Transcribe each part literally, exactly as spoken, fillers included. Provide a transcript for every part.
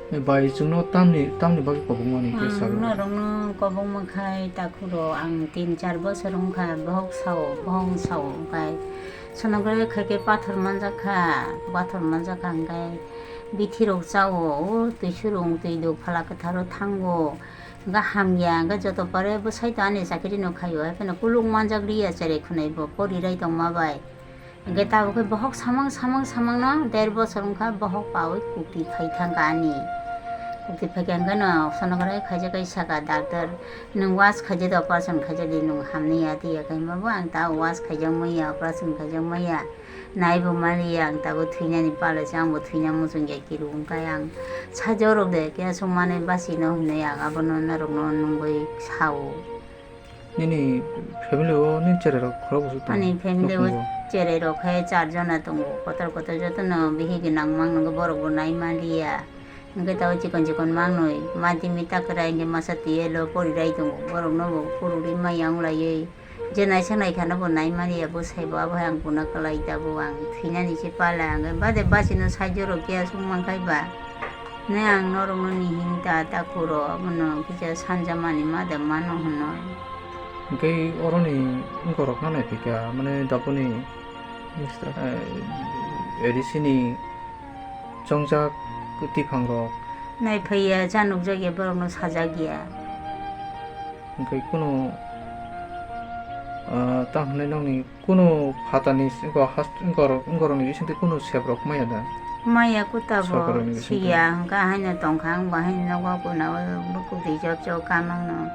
Bai, chwngno tamni, tamni bagwi kobongmani khe Ang sago? Norokno kobongma khai takhuro ang tin char bosor wngkha, bohok sao, bohok sao, hwnkhe sonogra khaikhe pathor manjakha, pathor manjakha hwnkhe bithirok chao, o twi surung, twi duk, phala kwtharo thango, hwnkhe hamya, hwnkhe joto pore bwsai to ani chakiri no khaio, haiphano kuluk manjak liya cherai khwnai bo porirai tongma bai. Hwnkhe tabuk khe bohok samang samang samangno der bosor wngkha, bohok paui kukti phai thangkha ani. Kukti phaikha hwnkhe no sonogra khaijak khe saka doctor, "Nwng was khaijak di, operation khaijak di, nwng hamni ya," tiya khe hwnba bo ang ta was khaijak manya, operation khaijak manya, naibo maliya, ang tabuk thwinani pala se, ang bo thwina muchung ya kiru wngkha, ang sajorok de khe aswk manwi bachino hinwi ang abono norokno nungwi sao. Nini family o nini cherai rok khorok bwswk tongo? Ani family o nukhungo? Cherai rok hai char jona tongo, kotor kotor jotono bihik gwnang mang nwngo, borok bo nai manliya. Hwnkhe tabuk chikon chikon mangnwi madi mita kwrai hwnkhe masa twi elo porirai tongo, borokno bo phurugwi maya wnglaiwi je naisik naikhano bo nai manliya, bwsai bo abo hai ang kuna kwlai tabuk ang thwinani se pala hwnkhe bade bachino sajorok khe aswk mankhai ba. Nai ang norokno ni hini ta ta kuro, abono kisa sanjamani ma de mano hwno. Hwnkhe oroni borok no naiphikha, mane dapuni, eh, A D C ni chongjak twiphangrok. Naiphaiya, cha nukjakya, borokno sajakya. Hwnkhe kunu, ah, tang hwnwi nokni kunu phatani s-, wngkor has-, wngkor, wngkorokni bisingtwi kunu seprok maya da? Maya kuta bo sorkarni bisingtwi? Siya, hwnkha haino tongkha, ang bo haino nogo kuna o bukuk rijak jok kamangno.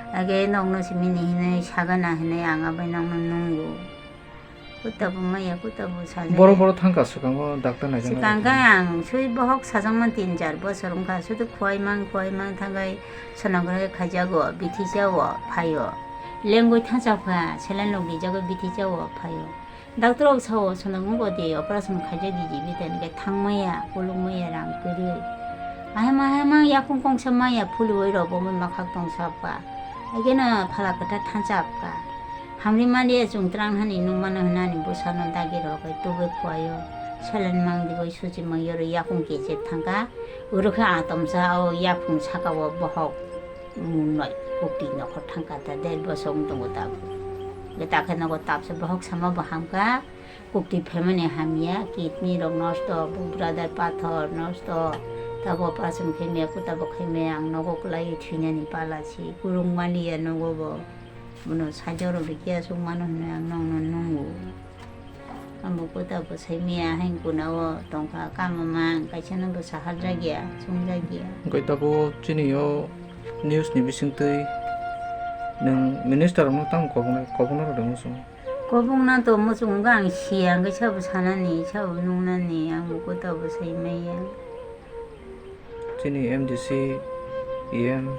Age nokno simi ni hinwi sagana hinwi ang abai nokno nungo. Kuta bo maya, kuta bo sajak. Boro boro thangkha swkango doctor naijak. Swkang khe ang sui bohok sajakma tin char bosor wngkha, sudu khuaimang khuaimang thangkhai. Sonogra khaijago, bithi chao phaio. Lengwi thansa pha, saline rok rijagwi bithi chao phaio. Doctor rok sao, "Sonog wngbo di, operation khaijak di," jibi ten khe thangmaya, kulukmaya rang kwrwi. Ahema ahema yakung kongsa maya, phulwi rok bo makhak tongsa pha. Ageno phala kwthar thansa pha. Hamri maliya chwng twlang hani nukmano hwnani bwsano dagi rok bai tubui khuaio. Saline mang dibai suchi mang yorwi yakung kechep thangkha. Oro khe atomsa o yaphung saka o bohok. Nungnoi kukti nokhor thangkha ta, der bosong tongo tabuk. Hwnkhe takhe nogo tapsa bohok sama bo hamkha, kukti phaimani hamya, kidney rok nosto, bubradar pathor nosto, tabo operation khaimaya, kuta bo khaimaya, ang nogo kwlaiwi thwinani pala si, kurung maliya nogo bo. Bono sajorok rikhe aswk mano hinwi ang nokno nungo. Amo kuta bwsai miya hain kuna o tongkha, kama mang kaisa no bwsa harjakya, chwngjakya. Hwnkhe tabuk chini o news ni bisingtwi nwng minister rokno tamo koboknai, kobokna rwdi muchung? Kobokna to muchung wngkha ang siya, hwnkhe sabo sanani, sabo nungnani, ang bo kuta bwsai maya. Chini M D C, E M,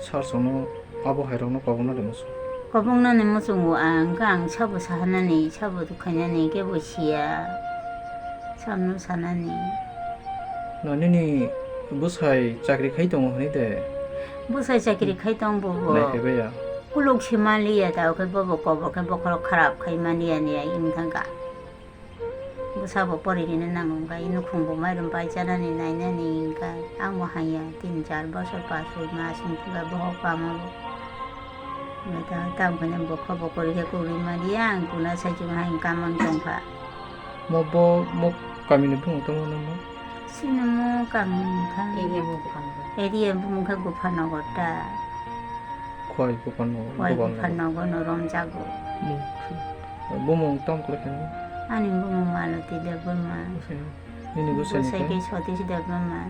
Sir chwngno abo hairokno kobokna de muchung. Koboknani muchungo ang, hwnkhe ang sabo sahanani, sabo khainani, kebo siya. Samno sanani. No, nini bwsai chakri khai tongo hwnwi de? Bwsai chakri khai tong bo bo. Naiphaibai ya? Kuluk se manliya ta, khe bobo kobor khe bokhorok kharap khai manliya ni ai wng thangkha. Bwsabo porinani nango, hwnkhe nukhung bo mairum pai chanani nainani, hwnkhe ang bo haiya tin char bosor pas soi mas wng thangkha bohok pama bo. Hwnkhe ta-, tamo khe bo kha bo kwrwi khe kwrwi maliya, ang kuna saichung hai wng kamang tongkha. Mo bo, mo kamini bumung tamo no mo? Chini mo kamini kha. Area bumung kha Gopalnagar ta. Khwai Gopalnagar, Khwai Gopalnagar. Gopalnagar no romjago. Bumung tamo kwlai khe? Ani bumung Maloti Debbarma. Nini bwsai ni khe? Bwsai khe Satish Debbarma.